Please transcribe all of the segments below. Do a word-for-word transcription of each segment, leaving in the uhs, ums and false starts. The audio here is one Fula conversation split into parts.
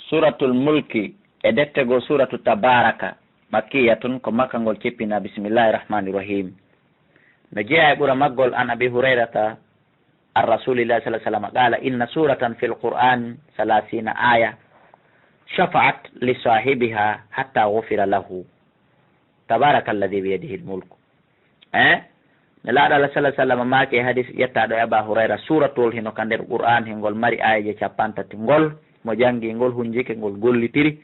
Suratul Mulki, e defte goo Suratu Tabaraka, makkiyatun, ko Makka ngol cippinaa. Bismillahi rahmani rahim. No jeyaa e ɓura maggol, an Abi Hurayrata, an Rasulillahi sallallahu alaihi wasallam, qala, inna suratan fil Qur'an salasina aya, shafa'at li sahibiha hatta ghufira lahu. Tabaraka alladhi biyadihi al-mulk. Eh? Nelaaɗo Allah sallallahu alaihi wasallam maaki e hadis ƴettaaɗo e Aba Hurayra, suuratuwol hino ka nder Qur'an, hingol mari aayeeje cappanɗe tati. Ngol, mo janngii ngol, hunjike ngol, gollitiri,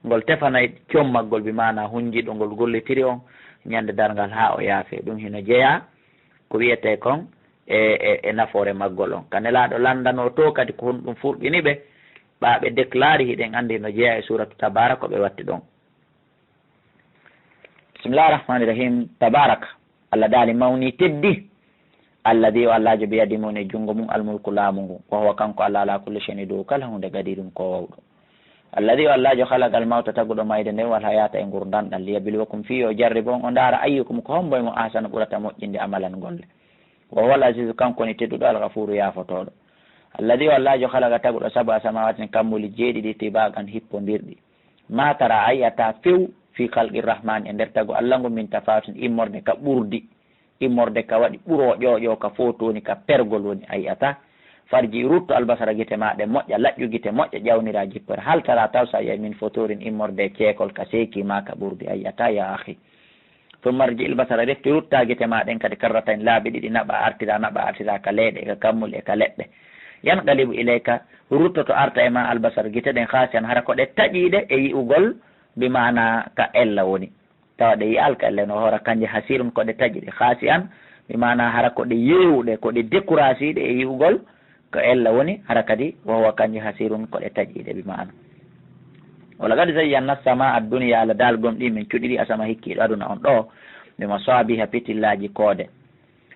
ngol tefanay commaggol, bi maana hunjiiɗo ngol gollitiri on, ñande darngal haa o yaafee. Ɗum hino jeyaa ko wi'etee kon e, e, e nafoore maggol on. Ka Nelaaɗo landanoo to kadi ko honɗum furɗini ɓe, ɓaa ɓe déclare, hiɗen anndi hino jeyaa e suuratu Tabaaraka ko ɓe watti ɗon. Bismillahi rahmani rahim. Tabaraka, Allah daali, mawni, teddi. Alladhi, o Allaajo, biyadi mum, e junngo mum, almulku, laamu ngu. Wa huwa, kanko Allah, ala kulli shay'in, e dow kala huunde, qadirun, ko waawɗo. Alladhi, o Allaajo, khalaqa al-mawta, taguɗo mayde nden, wal hayata, e ngurndan ɗan, liyabluwakum, fii yo jarribo on, o ndaara, ayyukum, ko hombo e mon, ahsanu, ɓurata moƴƴinde, amalan, golle. Wa huwa al-azizu, kanko woni tedduɗo, al-ghafuru, yaafotooɗo. Alladhi, o Allaajo, khalaqa, taguɗo, sab'a samawatin, kammuuli jeeɗiɗi, tibaqan, hippondirɗi. Ma tara, a yi'ataa few, fi khalqi rahman, e nder tagu Allah ngu, min tafawutin, immorde ka ɓurdi, immorde ka waɗi ɓuroo ƴooƴoo, ka fotoni, ka pergol woni, a yi'ataa. Farji, rutto, albasara, gite maa ɗe moƴƴa, laƴƴu gite moƴƴa, ƴawniraa jippere. Hal tara, taw sa yi'ay, min futurin, immorde e ceekol, ka seeki maa ka ɓurdi, a yi'ataa, ya akhi. Thumma rji il basara, refti ruttaa gite maa ɗen kadi karratayn, laabi ɗiɗi, naɓa artira, naɓa artira ka leyɗe, ka kammuuli e ka leɗɗe. Yanqalibu ilayka, ruttoto arta e maa albasar, gite ɗen, khasi'an, hara ko ɗe taƴiiɗe e yi'ugol, bi maana ka ella woni. Tawa ɗe yi'aali ka ella no hora kanje, hasirun, ko ɗe taƴiiɗe, khasi'an, bi maana hara ko ɗe yeewuɗe, ko ɗe découragéɗe e yi'ugol, ko ella woni, hara kadi, wa huwa, kanji, hasirun, ko ɗe taƴiiɗe, bi maana. Wa laqad zayyana as-samaa ad-dunya, Allah daal gomɗii men cuɗiri asama hikkiiɗo aduna on ɗoo, bi masabiha, pitillaaji koode.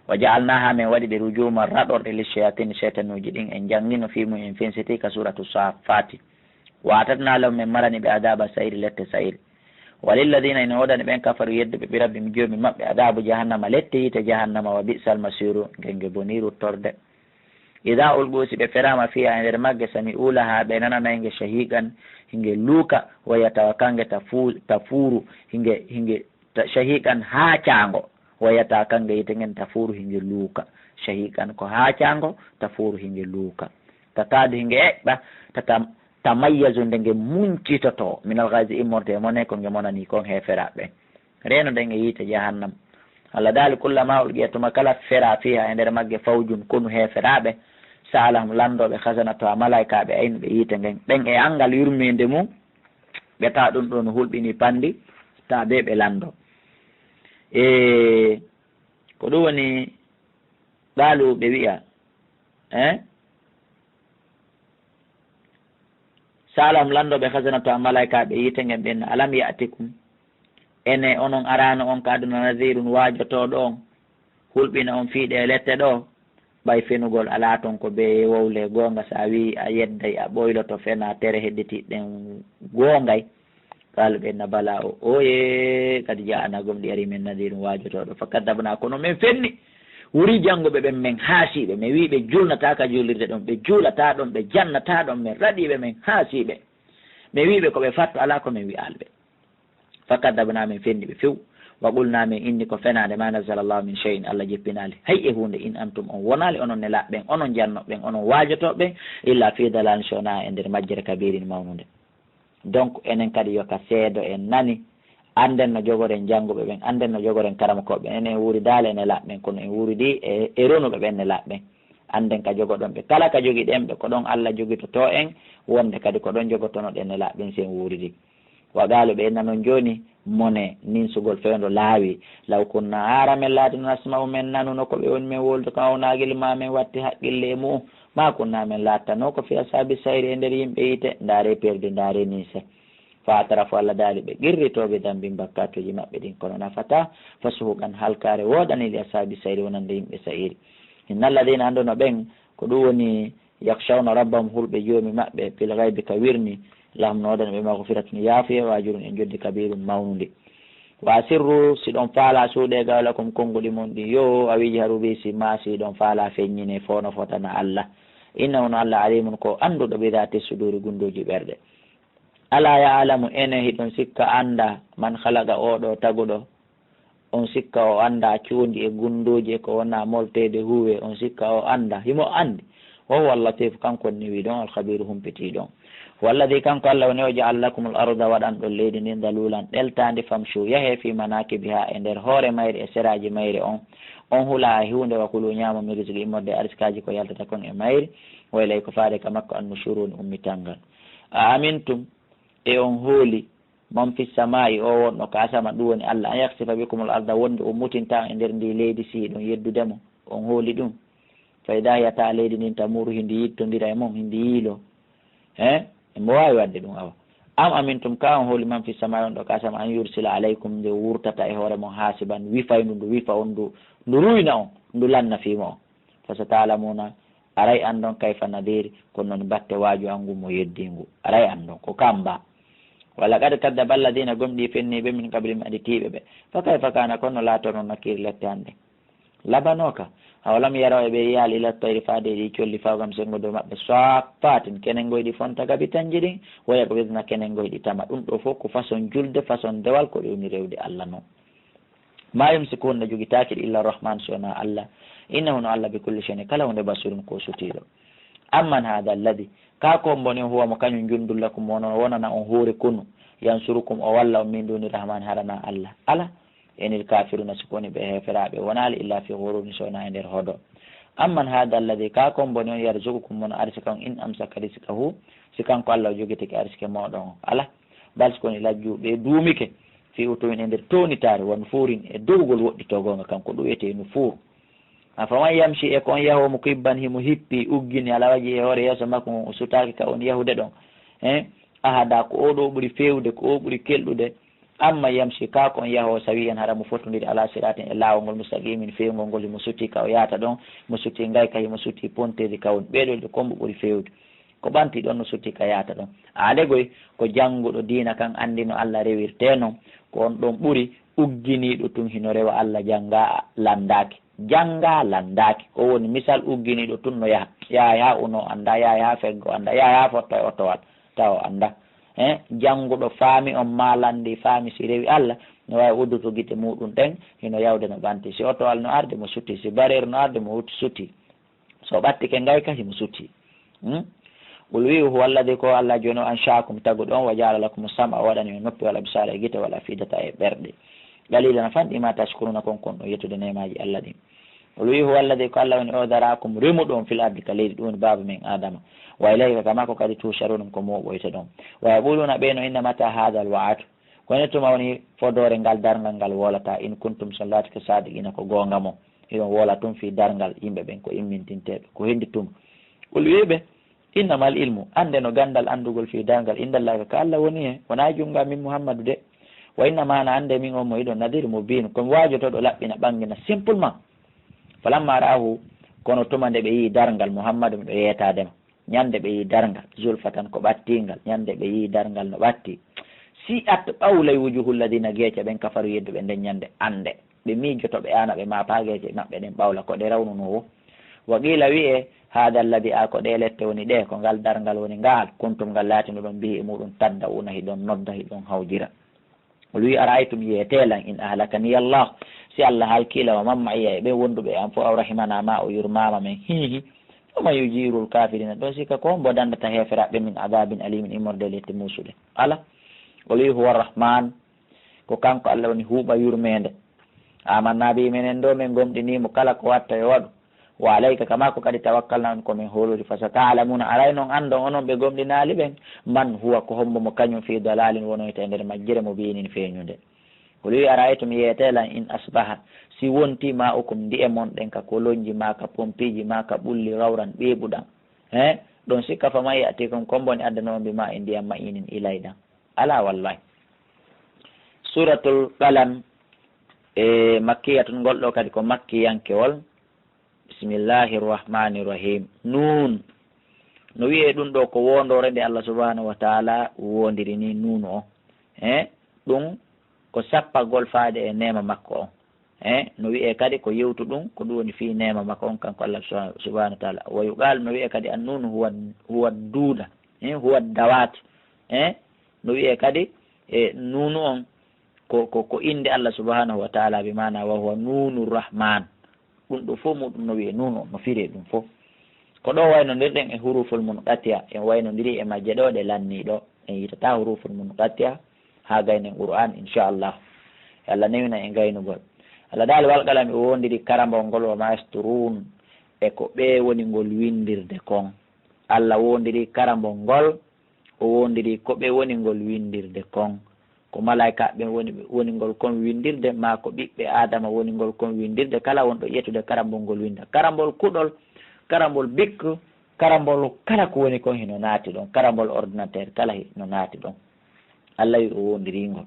Wa ja'alnaha, men waɗi ɗe, rujuman, raɗorɗe, lish-shayatin, seytanuuji ɗin, en janngino fii mum, en fensiti ka suuratu Saafaati. Wa a'tadna lahum, men marani ɓe, adaba sa'iri, lette sa'iri. Wa lilladina, ina woodani ɓen, kafaru, yedduɓe, bi rabbihim, Joomi maɓɓe, adabu jahannama, lette yiite jahannama, wa bi'sal masiru, nge nge bonii ruttorde. Ida ulqu, si ɓe feraama, fiha, e nder magge, sami'u laha, ɓe nananay nge, shahiqan, hinge luuka, wa hiya, tawa kange, tafu-, tafuuru, hinge, hinge, ta-, shahiqan, haacaango, wa hiya, tawa kange yiite ngen, tafuuru, hinge luuka, shahiqan, ko haacaango, tafuuru, hinge luuka, takadu, hinge eɓɓa, tata-, tamayyazu, nde nge muncitoto, minal ghayzi, immorde e mone, ko nge monani kon heeferaaɓe ɓen. Reeno ɗen e yiite jahannam. Allah daali, kullama ulqiya, tuma kala feraa, fiha, e nder magge, fawjun, konu heeferaaɓe, sa'alahum, lanndoo ɓe, khazanatuha, malaa'ikaaɓe aynuɓe yiite ngen, ɓen e anngal yurmeende mum, ɓe tawa ɗum ɗoo no hulɓinii panndi, tawa bee ɓe lanndoo. E ko ɗum woni, qaalu, ɓe wi'a, eh? Sa'alahum, lanndoo ɓe, khazanatuha, malaa'ikaaɓe yiite ngen ɓen, alam ya'tikum, ene onon araano on ka aduna, nadhirun, waajotooɗo on, hulɓina on fii ɗee lette ɗoo? Ɓay fenugol alaa ton, ko bee wowle goonga, so a wi'i a yedday, a ɓoyloto, fenaa, tere hedditiiɗe ɗen goongay. Qaalu, ɓe inna, balaa, o, ooyee, qad jaa'anaa, gomɗii arii men, nadhirun, waajotooɗo, fakadhabnaa, kono men fenni. Wurii jannguɓe ɓen, men haasii ɓe, men wi'i ɓe julnataa ka juulirde ɗon, ɓe juulataa ɗon, ɓe jannataa ɗon, men raɗii ɓe, men haasii ɓe. Men wi'i ɓe ko ɓe fattu, alaa ko men wi'aali ɓe. Fakadhabnaa, men fenni ɓe few. Wa qulnaa, men inni ko fenaande, maa nazzalallahu min shay'in, Allah jippinaali hay e huunde, in antum, on wonaali, onon nelaaɓe ɓen, onon jannoɓe ɓen, onon waajotooɓe ɓen, illaa fii dalaalin, so wonaa e nder majjere, kabiirin, mawnunde. Donc, enen kadi yo ka seedo en nani, annden no jogoren jannguɓe ɓen, annden no jogoren karamokooɓe ɓen. Enen en wuuridaali e nelaaɓe ɓen, kono en wuuridii e, e ronuɓe ɓen nelaaɓe ɓen. Annden ka jogoɗon ɓe. Kala ka jogiɗen ɓe, ko ɗon Allah jogitotoo en, wonde kadi ko ɗon jogotonoɗen nelaaɓe ɓen si en wuuridii. Wa qaalu, ɓe inna non jooni, mone, ninsugol fewndo laawi. Law kunnaa, hara men laatino, nasma'u, men nanuno ko ɓe woni men wowlude, kam, aw na'qilu, maa men watti haqqille e mu'un, maa kunnaa, men laattano ko fii ashaabi sa'iri, e nder yimɓe yiite. Ndaaree perdu, ndaaree ninse. Fa atarafu, Allah daali ɓe qirritoo, bi danbihim, bakkaatuuji maɓɓe ɗin, kono nafataa. Fa suhuqan, halkaare woodanii, li ashaabi sa'iri, wonande yimɓe sa'iri. Inna alladhina, annduno ɓen, ko ɗum woni, yakhshawna rabbahum, hulɓe Joomi maɓɓe, bil ghaybi, ka wirni, lahum, no woodani ɓe, maghfiratun, yaafuye, wa ajrun, e njoddi, kabiirun, mawnundi. Wa asirru, si ɗon faalaa, suuɗee, qawlakum, konnguɗi mon ɗin, yo a wiji haru bi si maa si ɗon faalaa, feññinee, foono fotana Allah. Innahu, no Allah, alimun, ko annduɗo, bi dhaati suduuri, gunndooji ɓerɗe. Alaa ya'lamu, ene hiɗon sikka anndaa, man khalaqa, oo ɗoo taguɗo. On sikka o anndaa cuuɗi e gunndooji e ko wonaa molteede huuwe, on sikka o anndaa, himo anndi. Wa huwa al-latifu, kanko woni newiiɗo on, al-khabiru, humpitiiɗo on. Huwa alladhi, kanko Alla woni o, ja'ala lakumul arda, waɗanɗo leydi ndin, dhalulan, ɗeltaandi, famshu, yahee, fi manakibiha, e nder hoore mayri, e seraaji mayri on. On hulaa hay huunde, wa kulu, ñaamo, min rizqi, immorde e arsikaaji ko yaltata kon e mayri, wa ilayhi, ko faade ka makko, an-nushur, woni ummital ngal. A amintum, e on hooli, man fis samaa'i, o wonɗo ka asama, ɗum woni Alla, an yakhsifa bikumul arda, wonde o mutinta on e nder ndi leydi, si hiɗon yeddude mo, on hooli ɗum. Fa idha hiya, tawa leydi ndin, tamuru, hindi yittondira e mon, hindi yiilo. He? Emo waawi waɗde ɗum, awa. Am amintum, ka on hooli, man fis samaa'i, wonɗo ka asama, an yursila alaykum, nde wurtata e hoore mon, hasiban, wifayndu, ndu wifa on, ndu, ndu ruyna on, ndu lanna fii mo'on. Fa sata'lamuna, aray anndon, kayfa nadhir, ko non batte waaju an ngu mo yeddi ngu. Aray anndon, ko kamba. Wa laqad kadhaba alladhina, gomɗii fenniiɓe, min qablihim, aditiiɓe ɓe. Fa kayfa kana, kono laatorno, nakir, lette an ɗen. Labanooka, awalam yaraw, e ɓe yiyaali, ila tayri, faade e ɗi colli, fawqahum, senngo dow maɓɓe, saffaatin, kenengoy ɗi fonta, ka bi tanji ɗin, wa yaqbidna, kenengoy ɗi tama. Ɗum ɗoo fof ko façon julde, façon dewal, ko ɗum woni rewde Alla non. Ma yumsikuhunna, jogitaaki ɗi, illa Rahman, so wonaa Alla. Innahu, no Alla, bi kulli shay'in, kala huunde, basirun, ko sutiiɗo. Amman hadha alladhi, ka ko on mboni, huwa, mo kañum, jundun lakum, wonana, wonana on hoore konu, yansurukum, o walla on, min duni Rahman, hara wonaa Alla. Ala, inil kafiruna, si ko woni ɓe heeferaaɓe, wonaali illa fi ghururin, so wonaa e nder hodo. Amman hadha alladhi, ka ko on mboni on, yarzuqukum, mo no arsika on, in amsaka rizqahu, si kanko Alla o jogitake arsike mooɗon on. Ala, bal, si ko woni, lajju, ɓe duumike, fi utuwin, e nder townitaare, wa nufurin, e dogugol woɗɗitoo goonga, kanko ɗum wiyetee nufuur. Afaman yamshi, e ko on yahoo, mukibban, himo hippi, uggini, ala wajhi, e hoore yeeso makko ngon, o sutaaki ka on yahude ɗon. Eh? Ahada, ko oo ɗoo ɓuri feewde, ko oo ɓuri kelɗude. Amman yamshi, ka ko on yahoo, sawiyan, hara mo fotondiri, ala siratin, e laawol ngol, mustaqimin, feewngol ngol, himo sutii ka o yahata ɗon, himo sutii ngayka, himo sutii ponteeri ka woni. Ɓee ɗoo ɗiɗo, kommbo ɓuri feewde? Ko ɓanti ɗon no sutii ka yahata ɗon. Aade goy, ko jannguɗo diina kan anndi no Alla rewirtee non, ko on ɗon ɓuri ugginiiɗo tun hino rewa Alla, janngaa lanndaaki. Janngaa lanndaaki. Ko woni misal, ugginiiɗo tun no yaha. Yahay haa unoo anndaa, yahay haa feggo anndaa, yahay haa fotta e otowal tawa o anndaa. Eh, jannguɗo faami on maa lanndii faami si rewi Alla, no waawi udduto gite muuɗum ɗen, hino yawde no ɓanti. Si otowal no arde mo sutii, si bareeru no arde mo wut-, sutii. So ɓattike ngayka, himo sutii. Hmm? Qul, wi'u, huwa alladhi, ko Alla jooni o, ansha'akum, taguɗo on, wa ja'ala lakumu sam'a, o waɗani on noppi, wal absara, e gite, wal afidata, e ɓerɗe. Qalilan, fanɗi, ma tashkuruna, kon kon ɗon yettude neemaaji Alla ɗin. Qul, wi'u, huwa alladhi, ko Alla woni o, dhara'akum, remuɗo on, fil ardi, ka leydi, ɗum woni baaba men Adama. Wa ilayhi, ka makko kadi, tusharuna, ko mooɓoyteɗon. Wa yaquluna, ɓe no, inna mata hadha al wa'd, ko ene tuma woni fodoore ngal darngal ngal wolata, in kuntum, so on laatike, sadiqina, ko goonga mon. Hiɗon woola tun fii darngal yimɓe ɓen ko immintinteeɓe, ko hendi tuma. Qul, wi'u ɓe, innamal ilmu, annde no ganndal anndugol fii darngal, indallahi, ka Alla woni he, wonaa e junngo amin Muhammadu de. Wa innama ana, annde min on mo hiɗon, nadhir mubin, ko mi waajotooɗo laɓɓina, ɓanngina, simplement. Falamma ra'ahu, kono tuma nde ɓe yi'i darngal, Muhammadu, miɗo yeetaade ma. Ñande ɓe yi'i darngal, zulfatan, ko ɓattingal, ñande ɓe yi'i darngal no ɓatti. Si at ɓawlay wujuhul ladina, geece ɓen, kafaru, yedduɓe nden ñande, annde ɓe miijoto, ɓe ana, ɓe maapa geece maɓɓe ɗen ɓawla, ko ɗe rawnunoo wo. Wa qila, wi'e, hada alladi, a ko ɗe lette woni ɗe, ko ngal darngal woni ngaal, kuntum, ngal laatinuɗon, bihi, e muɗum, tadda una, hiɗon nodda, hiɗon hawjira. O wi'i, ara'aytum, yeetee lan, in ahlakani Allah, si Allah halkii lan, wa man ma'iya, e ɓen wonduɓe e am fof, aw rahimana, ma o yurmaama men, hihi, faman yujirul kafirina, ɗon sikka ko hombo dandata heeferaaɓe min adabin alimin, immorde e lette muusuɗe? Ala. O wi'i, huwa rahman, ko kanko Allah woni huuɓa yurmeende. Amanna bihi, menen ɗo men gomɗinii mo, kala ko watta yo waɗu. Wa alayka, ka makko kadi tawakkalna, on ko men hoolori. Fasata'lamuna, aray non anndon onon ɓe gomɗinaali ɓen, man huwa, ko hombo mo kañum, fi dalalin, wonoyta e nder majjere, mubinin, feeñunde. Qul, wi'i, ara'aytum, yeetee lan, in asbaha, si wontii, ma'ukum, ndi'e mon ɗen, ka kolonji, ma ka pompiiji, ma ka ɓulli, rawran, ɓeeɓuɗan. He? Ɗon sikka, faman ya'tikum, ko hombo woni addano on, bi ma'in, ndiyam, ma'inin, ilayɗam? Alaa, wallahi. Suratul Qalam, e makkiyatun, ngol ɗo kadi ko makkiyankewol. Bismillahi rahmani rahim. Nuun. No wi'e ɗum ɗo ko wondoore nde Allah subhanahu wa ta'ala wondiri ni nuunu o. He? Ɗum ko sappagol faade e neema makko on. He? No wi'e kadi ko yewtu ɗum, ko ɗum woni fii neema makko on, kanko Allah subhanahu wa ta'ala. Wa yuqalu, no wi'e kadi an nuunu huwa, huwa duuda. He? Huwa dawat. He? No wiyee kadi e nuunu on ko, ko, ko innde Allah subhanahu wa taala, bi maana wa huwa nuunu rahman. Ɗum ɗo fof muɗum no wiyee nuunu on, no firee ɗum fof. Ko ɗo waynondirɗen e huruful munqati'a, en waynondiri e majje ɗo ɗe lannii ɗo. En yitataa huruful munqati'a haa gaynen Qur'an, inchallah. E Allah newina en gaynugol. Allah daali wal qalami, o wondiri karambol ngol, wa ma yasturuun, e ko ɓe woni ngol windirde kon. Allah wondiri karambol ngol, o wondiri ko ɓe woni ngol windirde kon. Ko malaykaaɓe woni, woni ngol kon windirde, maa ko ɓiɓɓe Aadama woni ngol kon windirde, kala wonɗo ƴettude karambol ngol winda. Karambol kuɗol, karambol bik, karambol kala ko woni kon hino naati ɗon, karambol ordinateur kala hino naati ɗon. Allah wi o wondirii ngol.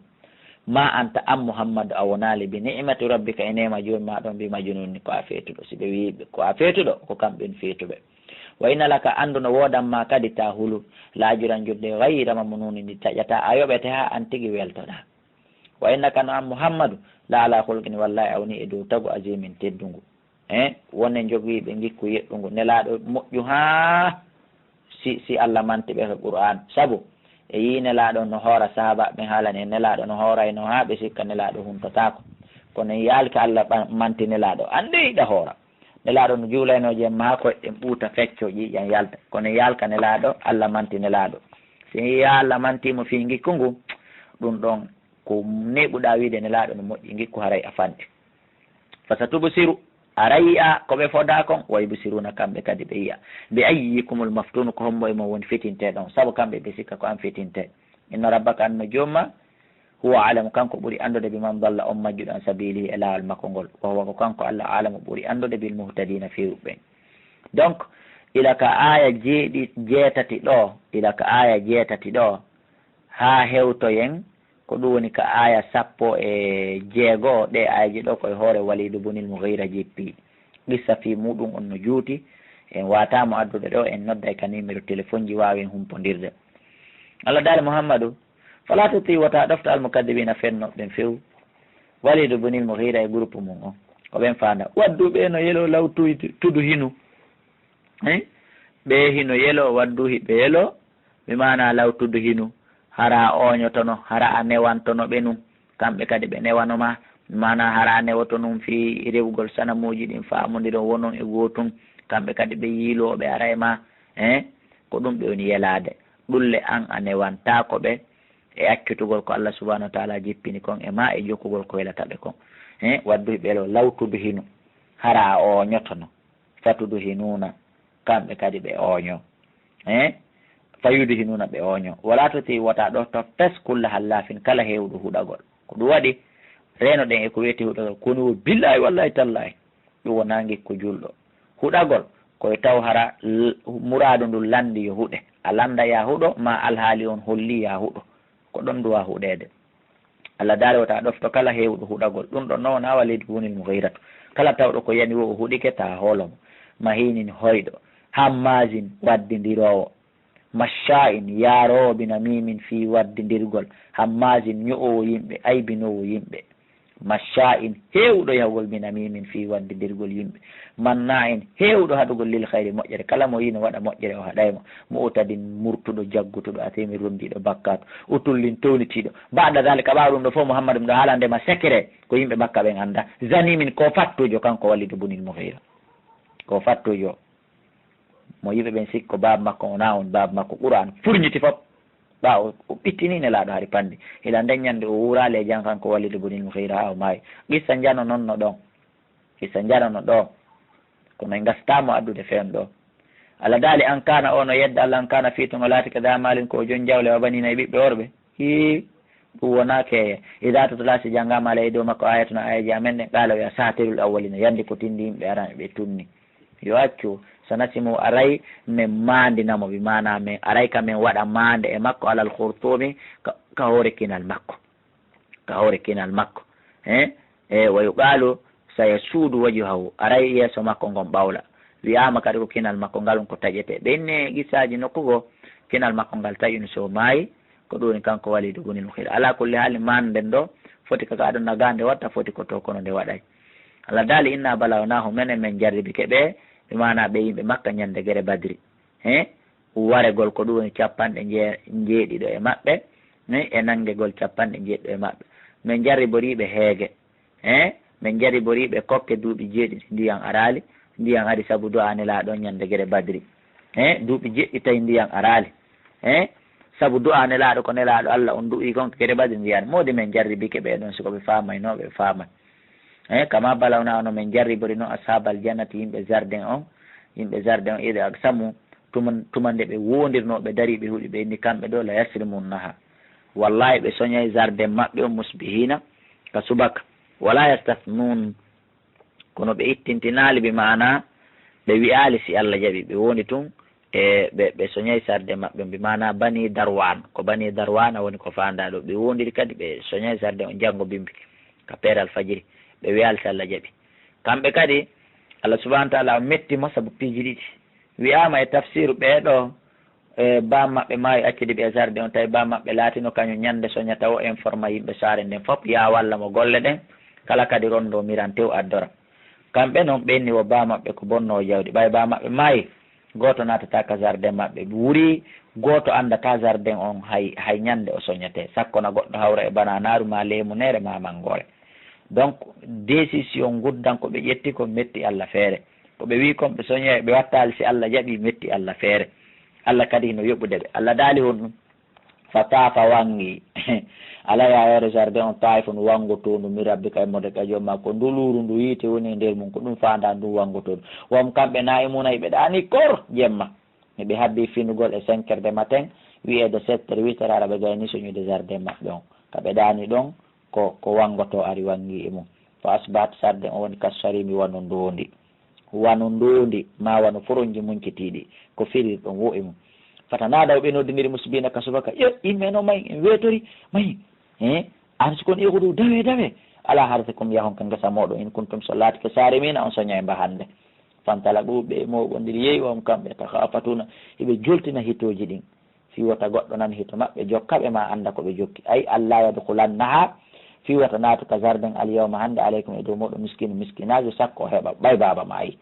Ma anta an Muhammadu a wonaali bi ni'mati rabbika e neema joomi maa ɗon bi majnuun ko a feetuɗo. Si ɓe wii ɓe ko a feetuɗo, ko kamɓe feetuɓe. Wa inna laka anndu no woodan ma kadi ta hulu, la ajran jodde gayra mamnuuni ndi taƴata a yoɓete haa an tigi weltoɗaa. Wa innaka no an Muhammadu la ala khulqin wallahi a woni e dow tagu azimin teddungu. Eh, won e jogiiɓe ngikku yeɗɗungu. Nelaaɗo moƴƴu haa si, si Allah manti ɓe ka Qur'an. Sabu e yii Nelaaɗo no hoora, sahaabaaɓe ɓen haalani en Nelaaɗo no hoorayno haa ɓe sikka Nelaaɗo huntotaako. Kono en yaalki Allah ɓa-, manti Nelaaɗo, annde yiɗa hoora. Nelaaɗo no juulayno jemma haa koyɗe ɗen ɓuuta, fecco, ƴiiƴan yalta. Kono en yaalka Nelaaɗo, Allah manti Nelaaɗo. Si en yii Allah manti mo fii ngikku ngu, ɗum ɗon ko neeɓuɗaa wiide Nelaaɗo no moƴƴi ngikku, haray a fanɗi. Fasatubsiru, aray yi'a ko ɓe fodaa kon, wa yubsiruuna, kamɓe kadi ɓe yi'a. Bi ayyikumul maftuunu, ko hombo e mon woni fitinteeɗo on, sabu kamɓe ɓe sikka ko an fitintee. Inna rabbaka, an no joom ma, huwa a'lamu, kanko ɓuri anndude, biman dalla, on majjuɗo, an sabiilihi, e laawol makko ngol. Wa huwa, ko kanko Allah, a'lamu, ɓuri anndude, bil muhtadiina, feewuɓe ɓen. Donc, ila ka aaya jeeɗi-, jeetati ɗo, ila ka aaya jeetati ɗo, haa hewtoyen, ko ɗum woni ka aaya sappo e jeego, ɗe aayeeje ɗo ko e hoore Waliidu bunil Mughiira jippi. Qissa fii muɗum on no juuti, en waataamo addude ɗo, en nodday ka numéro téléphone ji, waawen humpondirde. Allah daali Muhammadu, falaa tuti', wota ɗofto al mukaddibiina, fennooɓe ɓen few. Waliidu bunil Mughiira e groupe mum on, ko ɓen faanda. Waddu ɓe no yelo law tuy-, tudu hinu. Eh? Ɓe hino yelo, waddu hiɓe yelo, bi maana law tudu hinu. Hara a ooñotono, hara a newantono ɓe nun. Kamɓe kadi ɓe newano ma, bi maana hara a newoto nun fii rewugol sanamuuji ɗin, faamondiron wonon e gootun. Kamɓe kadi ɓe yiiloo ɓe ara e ma. Eh? Ko ɗum ɓe woni yelaade. Ɗulle an a newantaako ɓe e accutugol ko Allah subhanahu wa taala jippini kon e ma, e jokkugol ko welata ɓe kon. Eh, waddu ɓe lo lawtudu hinu, hara a ooñotono, fatudu hinuuna, kamɓe kadi ɓe ooño. Eh, fayudu hinuuna ɓe ooño. Wala tuti', wota ɗofto fes kulla hallaafin, kala heewuɗo huɗagol. Ko ɗum waɗi, reenoɗen e ko wiyetee huɗagol, ko woni wo billaahi wallaahi tallaahi. Ɗum wonaa ngikku julɗo. Huɗagol, ko e taw hara l-, muraadu ndun lanndii yo huɗe. A lannda yaa huɗo, maa alhaali on hollii yaa huɗo. Ko ɗon duwaa huɗeede. Allah daali wota ɗofto kala heewuɗo huɗagol. Ɗum ɗon non wonaa Waliidu bunil Mughiiratu. Kala tawɗo ko yani wo o huɗike, taa hoolo mo. Mahiinin, hoyɗo. Hammaazin, waddindiroowo. Mashaa'in, yaaroowo, binamiimin, fii waddindirgol. Hammaazin, ño'oowo yimɓe, aybinoowo yimɓe. Mashaa'in, heewuɗo yahugol, binamiimin, fii waddindirgol yimɓe. Mannaa'in, heewuɗo haɗugol, lil khayri, moƴƴere. Kala mo yii no waɗa moƴƴere, o haɗay mo. Mu'tadin, murtuɗo, jaggutuɗo, asiimin, runndiiɗo bakkaatu. Utullin, townitiiɗo. Ba'da zaalika, ɓaawo ɗum ɗo fof, Muhammadu, mi ɗo haalande ma secret ko yimɓe Makka ɓen anndaa. Zaniimin, ko fattuujo kanko Waliidu bunil Mughiira. Ko fattuujo. Mo yimɓe ɓen sikko baaba makko, wonaa on baaba makko. Qur'aan furñiti fop. Ɓaawo o ɓittini Nelaaɗo hari panndi. Hila nden ñannde o wuuraali e jam kanko Waliidu bunil Mughiira haa o maayi. Qissa njano non no ɗon. Qissa njano no ɗon. Kono en ngasataa mo addude feen ɗo. Allah daali, an kaana, o no yedda Allah, an kaana fii tun o laatike daa maalin ko o jon jawle wa baniina e ɓiɓɓe worɓe. Hii, ɗum wonaa keeye. Idaa tutla si janngaama alayhi dow makko aayatuna aayeeje amen ɗen, qaala wi'a saatirul awwaliina, yandi ko tindi yimɓe aran ɓe tunni. Yo accu, sanasimu aray men maandina mo, bi maana men aray ka men waɗa maande e makko alal khurtuumi ka, ka hoore kinal makko. Ka hoore kinal makko. Eh? E wa yuqaalu sayasuudu wajhahu, aray yeeso makko ngon ɓawla. Wi'aama kadi ko kinal makko ngal on ko taƴetee. Ɓe inni qissaaji nokku goo, kinal makko ngal taƴunu so maayi, ko ɗum woni kanko Waliidu bunil Mughiira. Alaa kulli haali, maande nden ɗo, foti ka ka aduna gaa nde watta, foti ko to kono nde waɗay. Allah daali, inna balawnahum, menen men jarribike ɓe, bi maana ɓe yimɓe Makka ñande gere Badri. He? Waregol ko ɗum woni capanɗe nje-, njeeɗiɗo e maɓɓe, Ni e nanngegol capanɗe jeeɗiɗo e maɓɓe. Min jarriborii ɓe heege. He? Min jarriborii ɓe kokke duuɓi jeeɗiɗi, ndiyan araali. Ndiyan ari sabu du'a Nelaaɗo on ñande gere Badri. He? Duuɓi jeeɗiɗi tawi ndiyan araali. He? Sabu du'a Nelaaɗo, ko Nelaaɗo Alla on du'ii kon gere Badri, ndiyan. Moodi min jarribike ɓe ɗon, si ko ɓe faamaynoo, ɓe faamay. He? Kama balawna, no min jarribori non ashaabal jannati, yimɓe jardin on, yimɓe jardin on, ida aqsamu, tuma, tuma nde ɓe wondirnoo, ɓe darii, ɓe huɗi, ɓe inni kamɓe ɗo la yasrimunnaha. Wallahi ɓe soñay jardin maɓɓe on musbihina, ka subaka. Wala yastathnun, kono ɓe ittintinaali, bi maana ɓe wi'aali si Alla jaɓi, ɓe woni tun e ɓe, ɓe soñay jardin maɓɓe on, bi maana Bani Darwan, ko Bani Darwana woni ko faandaa ɗo. Ɓe wondiri kadi ɓe soñay jardin on janngo bimbi ka peeral fajiri, ɓe wi'aali si Alla jaɓi. Kamɓe kadi, Alla subhanahu wa ta'ala o metti mo sabu piiji ɗiɗi. Wi'aama e tafsiru ɓee ɗo, e baa maɓɓe maayi accidi ɓe e jardin on, tawi baa maɓɓe laatino kañum ñande soñata o informa yimɓe saare nden fop, yaa walla mo golle ɗen, kala kadi rondo miran tew addora. Kamɓe non ɓe inni wo baa maɓɓe ko bonnoowo jawdi, ɓay baa maɓɓe maayi, gooto naatata ka jardin maɓɓe wuri, gooto anndata jardin on hay, hay ñande o soñete, sakko na goɗɗo hawra e bananaaru ma leemuneere ma mangoore. Donc, décision nguddan ko ɓe ƴetti ko metti Alla feere. Ko ɓe wi'i kon ɓe soñoya, ɓe wattaali si Alla jaɓi, metti Alla feere. Alla kadi hino yoɓude ɓe. Alla daali honɗum? Fa taafa wangi. Ala yaayoore jardin on taifun wangotoondu, mi rabbi kay mode ka jomma. Ko nduluuru ndu yiite woni e nder mum, ko ɗum faandaa ndu wangotoondu. Wom kamɓe naa'imuna, hiɓe ɗaani kor jemma. Hiɓe habbi finugol e cinq heures de matin, wi'eede sept heures, huit heures, hara ɓe gayni soñude jardin maɓɓe on. Ka ɓe ɗaani ɗon, ko, ko wangoto ari wangi e mum. Fa asbahat, sarde on woni kasarimi, wano ndoondi. Wano ndoondi, ma wano foronji muncitiiɗi, ko firir ɗon wo e mum. Fata naadaw ɓe noddiniri musbina ka subaka, yo, yimɓe no may, en weetori, may, eh, an si kon ihudu, dawe, dawe. Ala harsikum, yahon ka ngesa mooɗon, in kuntum, so laatike sarimina, on soña e mba hande. Fantalaku, ɓe mooɓondiri yehi, wahum, kamɓe, takhafatuna, hiɓe joltina hitooji ɗin. Fii wota goɗɗo nan hito maɓɓe, jokka ɓe, ma annda ko ɓe jokki. Ay, alla yadkhulannaha, fii wota naatu ka jardin al yawma hannde, alaykum e dow mooɗon, miskinu miskinaajo, sakko o heɓa ɓay baaba maayi.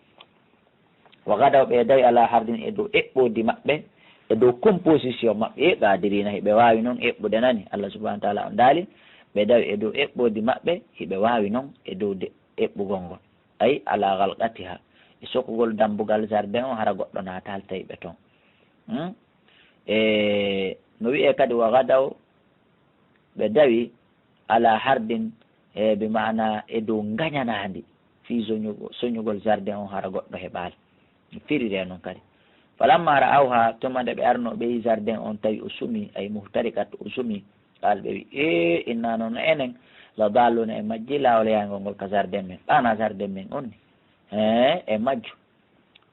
Wa gadaw, ɓe dawi, ala hardin e dow eɓɓoodi maɓɓe, e dow composition maɓɓe, e qaadirina, hiɓe waawi non eɓɓude nani. Allah subhanahu wa ta'ala on daali, ɓe dawi e dow eɓɓoodi maɓɓe, hiɓe waawi non e dow de-, eɓɓugol ngol. Ay, ala ghalqatiha, e sokugol dambugal jardin on, hara goɗɗo naataali tawi ɓe ton. Hmm? E no wi'e kadi, wa gadaw, ɓe dawi, ala hardin, e bi maana e dow ngañanaandi, fii soñugo-, soñugol jardin on hara goɗɗo heɓaali. Firire non kadi. Falamma ra'awha, tuma nde ɓe arno ɓe yi jardin on, tawi o sumi, ay muhtariqat, o sumi, qal ɓe wi, e inna non enen, la dalluna, e majji laawol yaangol ngol ka jardin men. Ɓana jardin men on ni. He, e majju.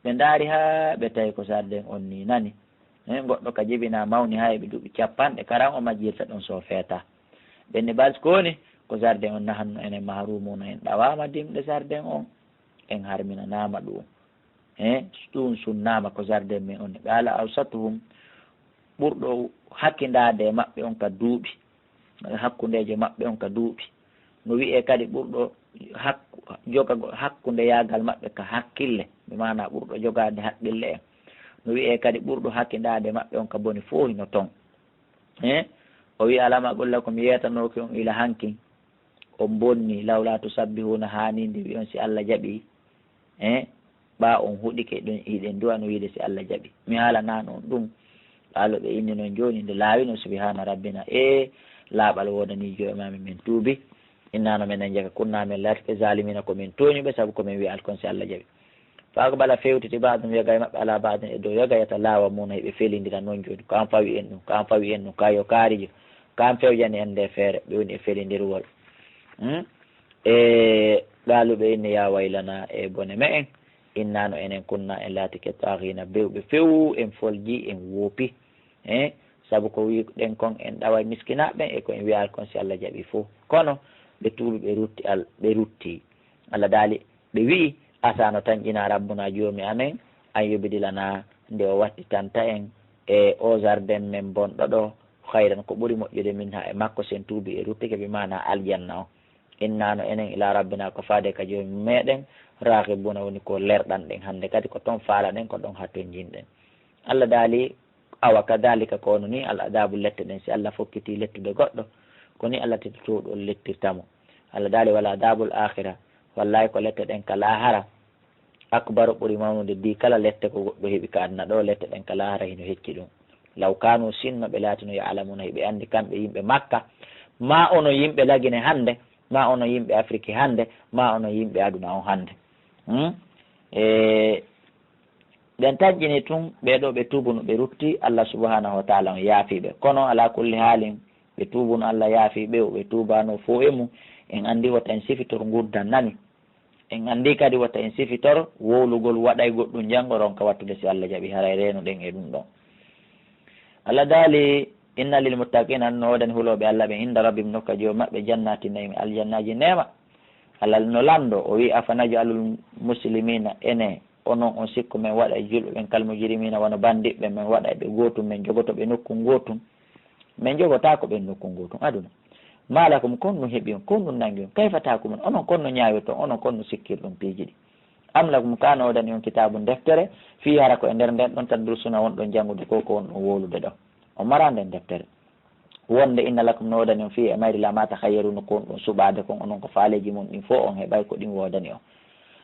Ɓe ndaari haa ɓe tawi ko jardin on ni nani. Heen goɗɗo ka jibinaa mawni haa heɓi duuɓi capanɗe, karan o majjirta ɗum so feeta. Ɓe ni bal ko woni ko jardin on, nahanno enen mahrumuna, en ɗawaama dimɗe jardin on, en harminanaama ɗum. He, ɗum sunnaama ko jardin men on ni. Qala awsatuhum, ɓurɗo hakkindaade e maɓɓe on ka duuɓi, hakkundeejo maɓɓe on ka duuɓi. No wi'ee kadi ɓurɗo hakku-, jogagol hakkundeyaagal maɓɓe ka hakkille, bi maana ɓurɗo jogaade haqqille en. No wi'ee kadi ɓurɗo hakkindaade maɓɓe on ka boni fof hino ton. Eh? O wi'i, "Alam aqul lakum", yeetanooki on ila hankin, on bonni, "lawla tusabbihuna", haa ni nde wi'on si Allah jaɓi. Eh? Ɓaa on huɗike ɗum, hiɗen du'ano wiide si Allah jaɓi. Mi haalanaano on ɗum. Qalu, ɓe inni non jooni nde laawino, "Subhana rabbina", e laaɓal woodanii joomi amin, min tuubi. Inna no menen jaka, kunna men laatike zalimina, ko min tooñuɓe, sabu ko min wi'al kon si Allah jaɓi. Fa aqbala, fewtiti, ba'dum, yoga e maɓɓe, ala ba'din, e dow yoga, yatalawamuna, hiɓe felindira non jooni. Ko an fawi en ɗum, ko an fawi en ɗum, ka yo kaarijo, ko an fewjani en nde feere, ɓe woni e felindirgol. Hmm? E qaalu, ɓe inni, ya waylana, e bone me'en, inna no enen kunna en laatike taghina, bewɓe few, en folji, en woopi. Eh, sabu ko wi'uɗen kon, en ɗaway miskinaaɓe ɓen e ko en wi'al kon si Allah jaɓi fof. Kono ɓe tuubi, ɓe rutti Al-, ɓe rutti. Allah daali, ɓe wi'i, "Asa no tanƴina Rabbuna Joomi amen, an yubdilana, nde o wattitanta en e o jardin men bonɗo ɗo, khayran, ko ɓuri moƴƴude, minha, e makko, sen tuubi e ruttike, bi maana aljanna on." Inna no enen, ila rabbina, ko faade ka Joomi meɗen, raghibuna, woni ko lerɗanɗen hannde kadi, ko ton faalaɗen, ko ɗon haa tonjinɗen. Allah daali, Awa kadhalika ko ono ni al adabu lette ɗen, si Allah fokkiti lettude goɗɗo, ko ni Allah tito towɗo on lettirta mo. Allah daali wala adabul akhira, wallahi ko lette ɗen ka lahara, akbaru ɓuri mawnude di kala lette ko goɗɗo heɓi ka aduna ɗo, lette ɗen ka lahara hino hecci ɗum. Law kanu sinno ɓe laatino ya'lamuna hiɓe anndi kamɓe yimɓe Makka, ma ono yimɓe Lagine hannde, ma ono yimɓe Afiriki hannde, ma ono yimɓe aduna on hannde. Hmm? E, ɓen tanƴini tun, ɓee ɗoo ɓe tuubuno, ɓe rutti, Allah subhanahu wa ta'ala on yaafii ɓe. Kono, ala kulli haalin, ɓe tuubuno, Allah yaafii ɓe, o ɓe tuubaano fow e mum, en anndi wota en sifitor ngurndan nani. En anndi kadi wota en sifitor wowlugol waɗay goɗɗum janngo ronka wattude si Allah jaɓi, haray reenuɗen e ɗum ɗon. Allah daali, inna lil muttaqina, no woodani hulooɓe Allah ɓen, inda rabbihim, nokka Joomi maɓɓe, jannati naymi, aljannaaji neema. Allah no lanndo, o wi'i, afa naj'alul muslimina, ene onon on sikku men waɗa e julɓe ɓen kal mujrimina wano bandiɓɓe, men waɗa e ɓe gootum, men jogoto ɓe nokku gootum? Men jogotaako ɓen nokku gootum aduna. Ma lakum, kon ɗum heɓi on, kon ɗum nangi on, kayfa tahkumun, onon kon no ñaawirton, onon kon no sikkirɗon piiji ɗi. Am lakum, kaa no woodani on kitabun, deftere, fii, hara ko e nder nden ɗon, tadrusuna, wonɗon janngude ko, ko wonɗon wowlude ɗon. On maraa nden deftere. Wonde inna lakum, no woodani on, fii, e mayri, la ma takhayyaruna, ko wonɗon suɓaade kon, onon ko faaleeji mon ɗin fow on heɓay ko ɗin woodani on.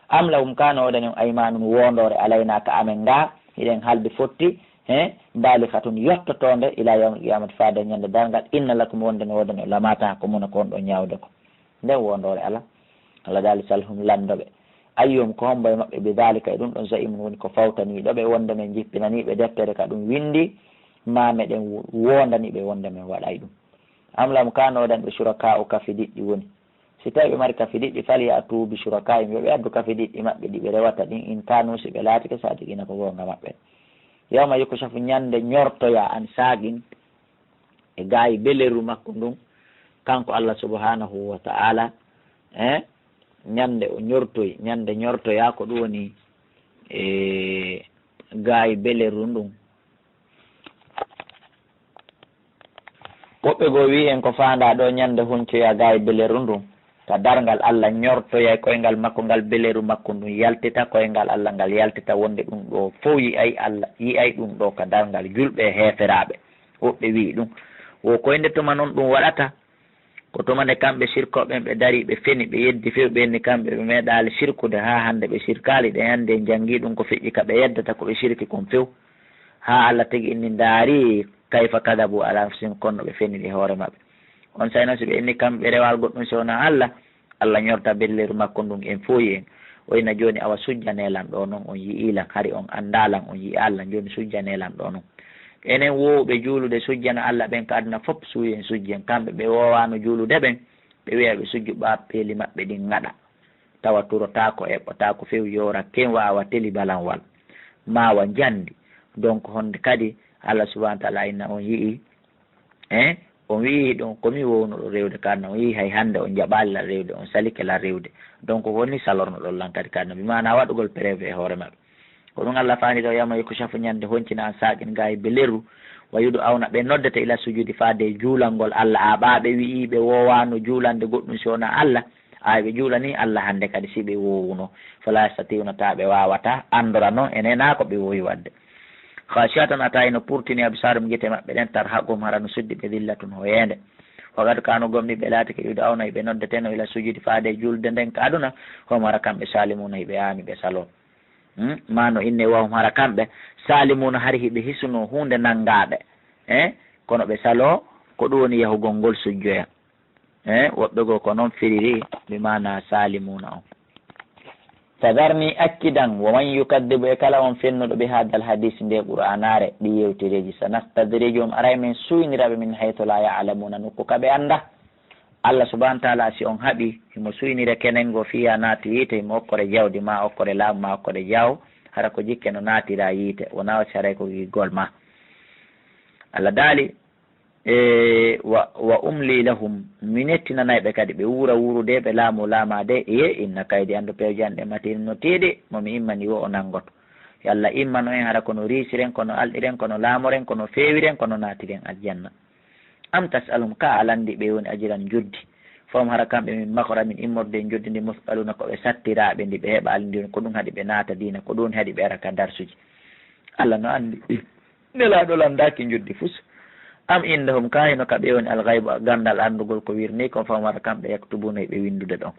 Am lakum, kaa no woodani on, aymanun, woondoore, alayna, ka amen ngaa, hiɗen haldi fotti, he, balighatun, yottotoonde, ila yawmil qiyamati, faade ñande darngal, inna lakum, wonde no woodani on, lama tahkumuna, ko wonɗon ñaawude ko. Nden woondoore alaa. Allah daali, salhum, lanndo ɓe. Ayyuhum, ko hombo e maɓɓe, bi dhalika, e ɗum ɗon, za'imun, woni ko fawtaniiɗo ɓe, wonde men jippinanii ɓe deftere ka ɗum winndi, ma meɗen wo-, woondani ɓe wonde men waɗay ɗum. Am lahum, kaa no woodani ɓe, shuraka'u, kafidiɗɗi woni. Si tawi ɓe mari kafidiɗɗi, falya'tu bi shuraka'ihim, yo ɓe addu kafidiɗɗi maɓɓe ɗi ɓe rewata ɗin, in kanu, si ɓe laatike, sadiqina, ko goonga maɓɓe. Yawma yukshafu, ñande ñortoya, an saaqin, e gaayi belerru makko ndun, kanko Allah subhanahu wa ta'ala, eh, ñande o ñortoyi, ñande ñortoya ko ɗum woni, e, gaayi belerru ndun. Woɓɓe goo wi'i en ko faandaa ɗoo ñande huncoya gaayi belerru ndun. Ka darngal Allah ñortoyay koyngal makko ngal, beleru makko ndun yaltita, koyngal Allah ngal yaltita, wonde ɗum ɗoo fow yi'ay Allah, yi'ay ɗum ɗoo ka darngal, julɓe e heeferaaɓe. Woɓɓe wi'i ɗum. Wo koynde tuma non ɗum waɗata? Ko tuma nde kamɓe sirkooɓe ɓen ɓe darii, ɓe feni, ɓe yeddi few, ɓe inni kamɓe ɓe meeɗaali sirkude, haa hannde ɓe sirkaali, ɗen anndi en janngii ɗum ko feƴƴi ka ɓe yeddata ko ɓe sirki kon few. Haa Allah tigi inni, ndaari, kayfa kadabu ala anfusihim, kono ɓe feniri hoore maɓɓe. On saa'i non, si ɓe inni kamɓe ɓe rewaali goɗɗum si wonaa Allah, Allah ñorta belleeru makko ndun en fooyi en. O inna jooni, awa sujjanee lan ɗoo non, on yi'ii lan, hari on anndaa lan, on yi'aa lan, jooni sujjanee lan ɗoo non. Enen woowɓe juulude sujjana Allah ɓen ka aduna fop, suuyen sujjen. Kamɓe ɓe woowaano juulude ɓen, ɓe wi'a ɓe sujju ɓaawo peeli maɓɓe ɗin ŋaɗa. Tawa turotaako, eɓɓotaako few, yoora ken, waawa teli balanwal, maawa njandi. Donc, honde kadi Allah subhanahu wa ta'ala inna on yi'ii, eh, on wi'ii ɗum ko mi wownuɗo rewde ka aduna, on yi'ii hay hannde on jaɓaali lan rewde, on salike lan rewde. Donc, ko woni salornoɗon lan kadi ka aduna, bi maana waɗugol preuve e hoore maɓɓe. Ko ɗum Allah faani taw, yawma yukshafu, ñande honcina, an saaqin, gaayi belerru, wa yud'awna, ɓe noddete, ila sujudi, faade e juulangol Allah, a ɓaa ɓe wi'ii ɓe woowaano juulande goɗɗum si wonaa Allah, a ɓe juulanii Allah hannde kadi si ɓe woowuno, fala yastati'una, taa ɓe waawataa anndora non enen naa ko ɓe woowi waɗde. Khashi'atan, a tawi no purtini, absarum, gite maɓɓe ɗen, tarhaquhum, hara no suddi ɓe, dhillatun, hoyeende. Wa qad kanu, gomɗi ɓe laatike, yud'awna, hiɓe noddeteno, ila sujudi, faade e juulde nden ka aduna, hum, hara kamɓe, salimuna, hiɓe aami ɓe saloo. Hmm? Ma no inne wahum, hara kamɓe, salimuna, hari hiɓe hisunoo huunde nanngaa ɓe. Eh? Kono ɓe saloo, ko ɗum woni yahugol ngol sujjoya. Eh? Woɓɓe goo ko non firiri, bi maana salimuna on. Fadharni, accidan, wa man yukaddibu, e kala on fennuɗo, bi hadal hadis, nde Qur'aanaare, ɗi yewtereeji, sanastadrijuhum, aray men suynira ɓe, min haythu la ya'lamuna, nokku ka ɓe annda. Allah subhanahu wa ta'ala, si on haɓi, himo suynira kenen goo fiya naati yiite, himo okkore jawdi, ma okkore laamu, ma okkore jaawo, hara ko jikke no naatira yiite, wonaa o si haray ko giggol ma. Allah daali, e, wa, wa umli lahum, mi nettinanay ɓe kadi, ɓe wuura wuurude, ɓe laamoo laamaade, e, inna kaydi, anndu pewje an ɗen, matin, no tiiɗi, mo mi immani wo o nanngoto. Yo Allah immano en, hara ko no riisiren, ko no alɗiren, ko no laamoren, ko no feewiren, ko no naatiren aljanna. Am tas'aluhum, ka a lanndii ɓe woni ajiran njoddi? Fahum, hara kamɓe, min maghramin, immorde e njoddi ndi, musqaluna, ko ɓe sattiraaɓe ndi, ɓe heɓaali ndi, ko ɗum haɗi ɓe naata diina, ko ɗum haɗi ɓe ara ka darsuji. Allah no anndi. Nelaaɗo lanndaaki njoddi fus. Am indahum, kaa hino ka ɓe woni, al-ghaybu, ganndal anndugol ko wirnii kon, fahum, hara kamɓe, yaktubuna, ɓe winndude ɗon.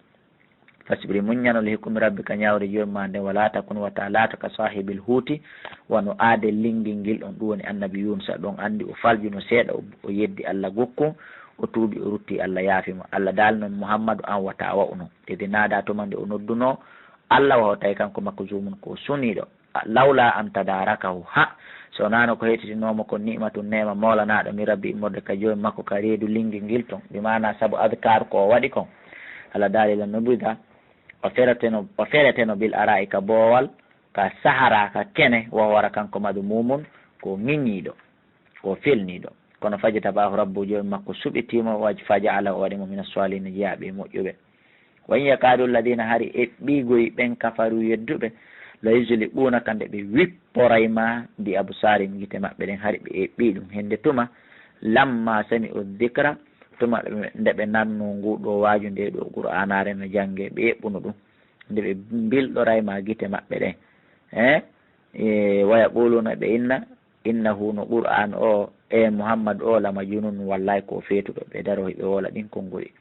Fasbir, muññano, li hukmi rabbika, ñaawre Joomi maa nden, wala takun, wata laato, ka saahibil huuti, wano aade linngil ngil ɗon, ɗum woni annabi Yuunusa ɗon, anndi o faljuno seeɗa, o, o yeddi Alla gokku, o tuubi, o rutti, Alla yaafi mo. Alla daali non, Muhammadu, an wata wa'u non. Idh naadaa, tuma nde o noddunoo Alla, wa huwa, tawi kanko, makzuumun, ko o suniiɗo. Lawlaa an tadaarakahu, ha, si wonaano ko heɗitinoo mo kon ni'matun, neema moolanaaɗo, min rabbihi, immorde ka Joomi makko, ka reedu linngil ngil ton, bi maanaa sabu adkaar ko o waɗi kon. Alla daali, lanubida, o fereteno, o fereteno, bil araa'i, ka boowal, ka saharaa, ka kene, wa huwa, hara kanko, madhmuumun, ko o ŋiñiiɗo, ko o felniiɗo. Kono fajtabaahu rabbuhu, Joomi makko suɓitii mo, wa, faja'alahu, o waɗi mo, mina saalihiina, jeyaaɓe e moƴƴuɓe. Wa in yakaadu alladhiina, hari eɓɓiigoy ɓen, kafaruu, yedduɓe, la yuzliquunaka, nde ɓe wipporay ma, bi absaarihim, gite maɓɓe ɗen, hari ɓe eɓɓii ɗum. Hende tuma, lammaa sami'u dhikra, tuma ɓe, nde ɓe nannoo nguu ɗoo waaju, ndee ɗoo Qur'aanaare no janngee, ɓe eɓɓuno ɗum. Nde ɓe mbilɗoray ma gite maɓɓe ɗen. Eh? E, wa yaquuluuna, ɓe inna, innahu, no Qur'aan o, e Muhammad o, la majnuun, wallaahi ko o feetuɗo. Ɓe daroo hiɓe woola ɗin konguɗi.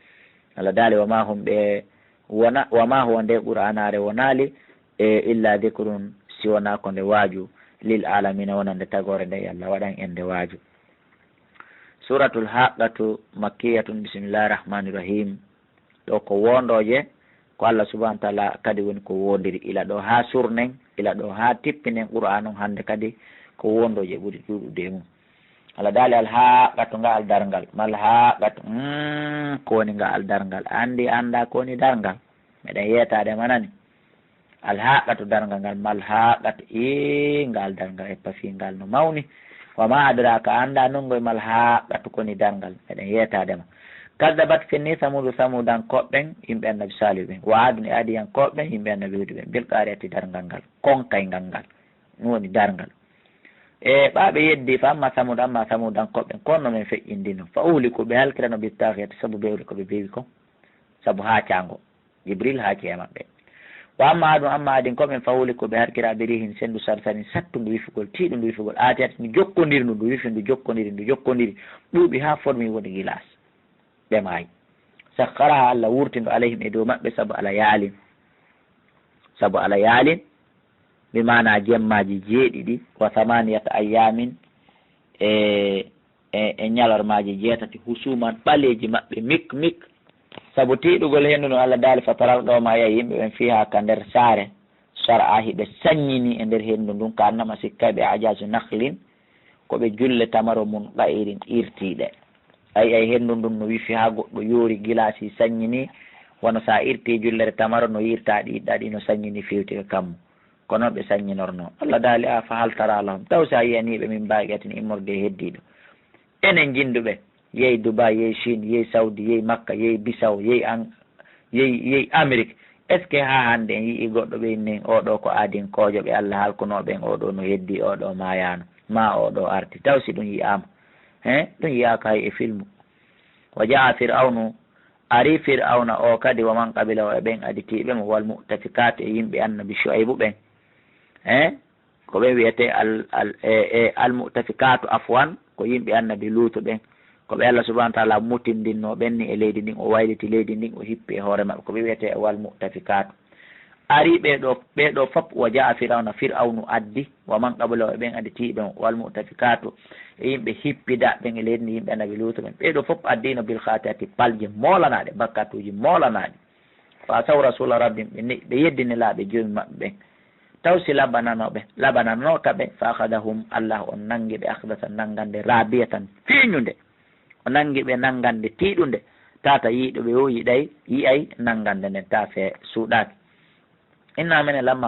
Alla daali, wa maa hum, ɓe wona, wa maa huwa, nde Qur'aanaare wonaali, e illa dhikrun, si wonaa ko nde waaju, lil aalamiina, wonande tagoore nde, Alla waɗan en nde waaju. Suuratul Haaqqatu, makkiyatun, bismillaahi rahmaani rahiim. Ɗoo ko woondooje, ko Alla subhaanahu wa ta'aalaa kadi woni ko woondiri, ila ɗoo haa surnen, ila ɗoo haa tippinen Qur'aan on, hannde kadi ko woondooje ɓuri ɗuuɗude e mum. Alla daali, al haaqqatu, ngaal darngal, mal haaqqatu, mm, ko woni ngaal darngal? A anndi, a anndaa ko woni darngal? Meɗen yeetaade ma nani. Al haaqqatu, darngal ngal, mal haaqqatu, ii, ngaal darngal e pafi ngal no mawni. Wa maa adraaka, a anndaa non ngoy, mal haaqqatu, ko woni darngal? Meɗen yeetaade ma. Kaddabat, fenni, Samuudu, Samuudankooɓe ɓen, yimɓe Annabi Saalihu ɓen. Wa Aadun, e Aadiyankooɓe ɓen, yimɓe Annabi Huudu ɓen. Bil qaari'ati, darngal ngal, konkayngal ngal, ɗum woni darngal. E ɓaa ɓe yeddi, fa amma Samuudu, amma Samuudankooɓe ɓen, ko honno men feƴƴindino? Fa uhliku, ɓe halkirano, bi taaghiyati, sabu bewre ko ɓe bewi kon, sabu haacaango. Jibril haaci e maɓɓe. Wa amma Aadun, amma Aadinkooɓe ɓen, fa uhliku, ɓe halkira, bi riihin, senndu sarsarin, sattundu wifugol, tiiɗundu wifugol, aatiyatin, ndu jokkondirindu, ndu wifi, ndu jokkondiri, ndu jokkondiri, ɗuuɗi haa fodmi woni gilas. Ɓe maayi. Sakhkharaha, Alla wurti ndu, alayhim, e dow maɓɓe, sab'a layaalin. Sab'a layaalin, bi maanaa jemmaaji jeeɗiɗi, wa thamaaniyata ayyaamin, e, e, e ñalormaaji jeetati, husuuman, ɓaleeji maɓɓe mik mik. Sabu tiiɗugol henndu ndun, Alla daali, fataral qawma, a yi'ay yimɓe ɓen, fiihaa, ka nder saare, sar'a, hiɓe sanñinii e nder henndu ndun, ka annama sikkay ɓe, a'jaazu nakhlin, ko ɓe julle tamaro, munqa'irin, irtiiɗe. A yi'ay henndu ndun no wifi haa goɗɗo yoori, gilaasi sanñinii, wano si a irtii jullere tamaro no yiirtaa ɗi, ɗaɗi no sanñinii, fewti e kammu. Ko non ɓe sanñinornoo. Alla daali, a, fa hal tara lahum, taw si a yi'anii ɓe, min baaqiyatin, immorde e heddiiɗo? Enen jinnduɓe, yehi Dubai, yehi Chine, yehi Saudi, yehi Makka, yehi Bissau, yehi An-, yehi, yehi Amérique. Est-ce que haa hannde en yi'ii goɗɗo ɓe inni, oo ɗoo ko aadinkoojo, ɓe Alla halkunoo ɓen, oo ɗoo no heddii, oo ɗoo maayaano, maa oo ɗoo arti? Taw si ɗum yi'aama? Hein? Ɗum yi'aaka hay e filmu. Wa jaa'a Fir'awnu, ari Fir'awna oo kadi, wa man qabilahu, e ɓen aditiiɓe mo, wal mu'tafikaatu, e yimɓe Annabi Shu'aybu ɓen. Hein? Ko ɓen wi'etee al, al, e, e al mu'tafikaatu, afwan, ko yimɓe Annabi Luutu ɓen. Ko ɓe Alla subhaanahu wa ta'aalaa mutindinnoo ɓen ni e leydi ndin, o wayliti leydi ndin, o hippi e hoore maɓɓe. Ko ɓe wi'etee wal mu'tafikaatu. Ari ɓee ɗoo, ɓee ɗoo fof, wa jaa'a Fir'awna, Fir'awnu addi, wa man qablahu, e ɓen additii ɓen, wal mu'tafikaatu, e yimɓe hippidaaɓe ɓen e leydi ndin, yimɓe Annabi Luutu ɓen. Ɓee ɗoo fof addiino bil khaati'ati, palje moolanaaɗe, bakkatuuji moolanaaɗi. Fa asaw rasuula rabbihim, ɓe ne-, ɓe yeddi nelaaɓe Joomi maɓɓe ɓen. Taw si labanano ɓe, labananooka ɓe, fa akhadhahum, Allah on nanngi ɓe, akhdhatan, nanngande, raabiyatan, fiiñunde. O nanngi ɓe nanngande tiiɗunde, tata yiiɗo ɓe o yiɗay, yi'ay nanngande nden, ta fe suuɗaaki. Inna menen lamma